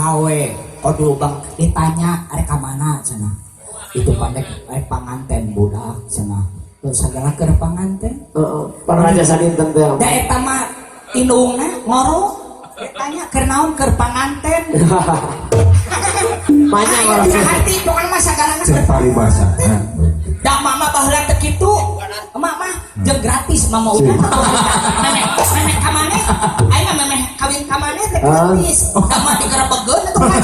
Saha we kudu bang ditanya arek ka mana cenah. Itu pandek arek panganten budak cenah. Terus sagala keur panganten. Heeh. Pan raja sadinten teh. Da eta mah indungna ngoro ditanya keur naon keur panganten. Banyak Ayo, orang. Hati pokoknya mah sagalana Cek keur paribasa. Da mama baheula teu kitu. Emak mah jeung gratis mama udah. Memeh memeh ka maneh? Aing mah memeh kawin ka maneh teh gratis. Da mah digerebegeun atuh kan.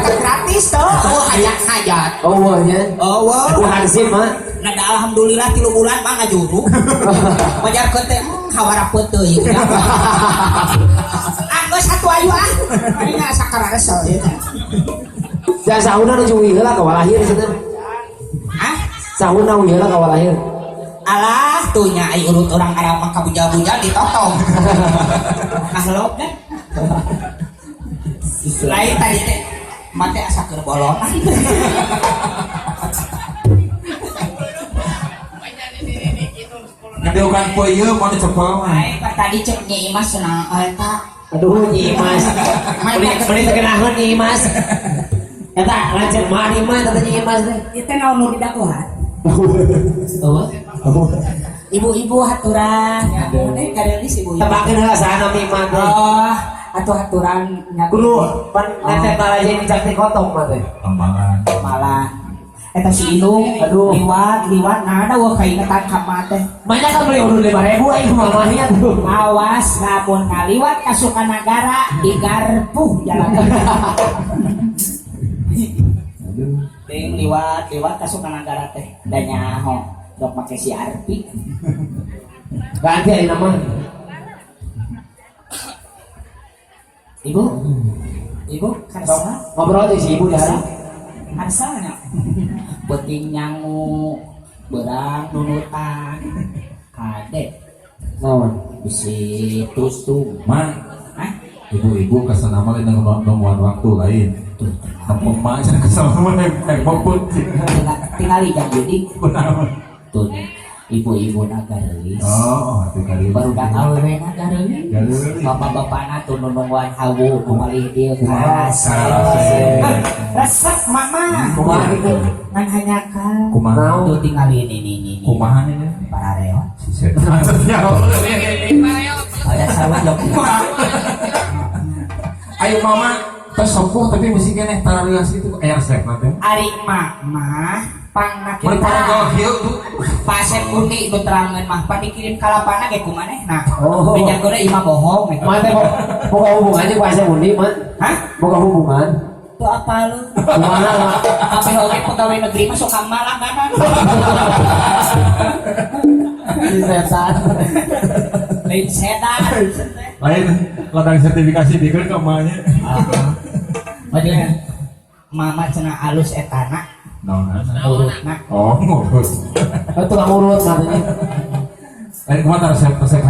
Kata gratis tuh. Oh hajat-hajat. Oh, wah nya. Oh wah. Ku hansip mah. Nah, da alhamdulillah 3 bulan mah ngajuru. Wajarkeun teh hawara peuteuy ieu. Ah geus satu ayu ah. Aing asa kararesel ieu. Ja sahuna nu uih heula ka walahir cenah. Hah? Sahuna uih heula ka walahir. Alah tuh nya ai urut orang Arab mah kabujal-bujal ditotong. Kahlok kan? Lain tadi teh mate asa keur bolonan. Ngadiukan peuyeum mau dicepel mah. Ai pak tadi cek Nyi Imas senang eta. Aduh Nyi Imas. Beli beli tegenaheun Nyi Imas. Eta lanceuk mah Nyi Imas eta Nyi Imas teh. Ieu teh naon nu didagohan? Oh. Ibu-ibu haturan ya. Eh garelis ibu-ibu. Tebakeun heula saha Nyi Imas teh. Oh, atuh haturan nya Kudu pan netek balaje dicak teh kotong mah teh. Amalan. Malah eta si Inung Aduh. liwat liwat nah ada wah kaingetan ka mah teh. Banyak kan beli urut 5.000 aing mamahnya tuh. Awas lamun ngaliwat ka Sukanagara digarpuh jalan. Aduh. Ting liwat liwat ka Sukanagara teh da nyaho dok make si Arpi. Ganti aing nama. Ibu. Ibu karsa Ngobrol jeung si ibu di hareup. karsa nya. Penting nyangu berang nunutan kade Naon? bisi tutung. Ma, Hah? ibu-ibu kesana mah lain nemuan waktu lain. Tuh. Nempo mah cenah kesana mah nembok putih. Tinggali jam jadi Kunaon? tuh ibu-ibu nagarelis. Oh, hati kali. Baru dak awewe nagarelis. Garelis. Bapak-bapakna tuh nunungguan hawu kumalih dieu Kumaha? karas. Resep mama. Kumaha kitu? Ngan hanyakan. Kumaha? Tuh tinggali ini ini ini. Kumaha ini? Para reot. Si setan. Ada sawah jok. Ayo mama tos sepuh tapi mesti keneh tararias itu aya resep teh. Ari mama pangna Mun kita. para gokil tuh. Pasep undi nu terangeun mah pan dikirim ka lapana ge kumanehna. Oh. Bejakeun imah bohong eta. Mah teh boga hubungan jeung Pasep Undi mah. Hah? Boga hubungan. Tuh apa lu? Kumaha mah? Kabeh oge pegawai negeri mah sok langganan. Si setan. Lain setan. Lain ladang sertifikasi dikeun ka emaknya. Maksudnya mama cenah alus etana Naon? urutna. Oh, ngurut. Oh, tukang urut matanya. Lain kumaha resep resep